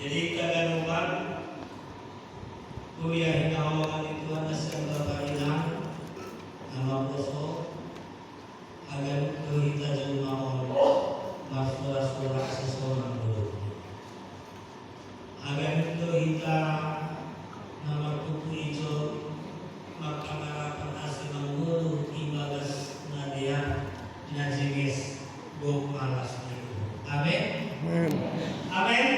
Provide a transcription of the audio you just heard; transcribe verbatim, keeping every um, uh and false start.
Jadi kaganupan kuliah hinawangan itu ada siang bapak ilang nama poso agan kuhita jumaon marsura-sura sesonang dulu. Agan kuhita nama kuku ijo makangarapan asi mangulu ibagas nadia najingis gok malas itu. Amin. Amin.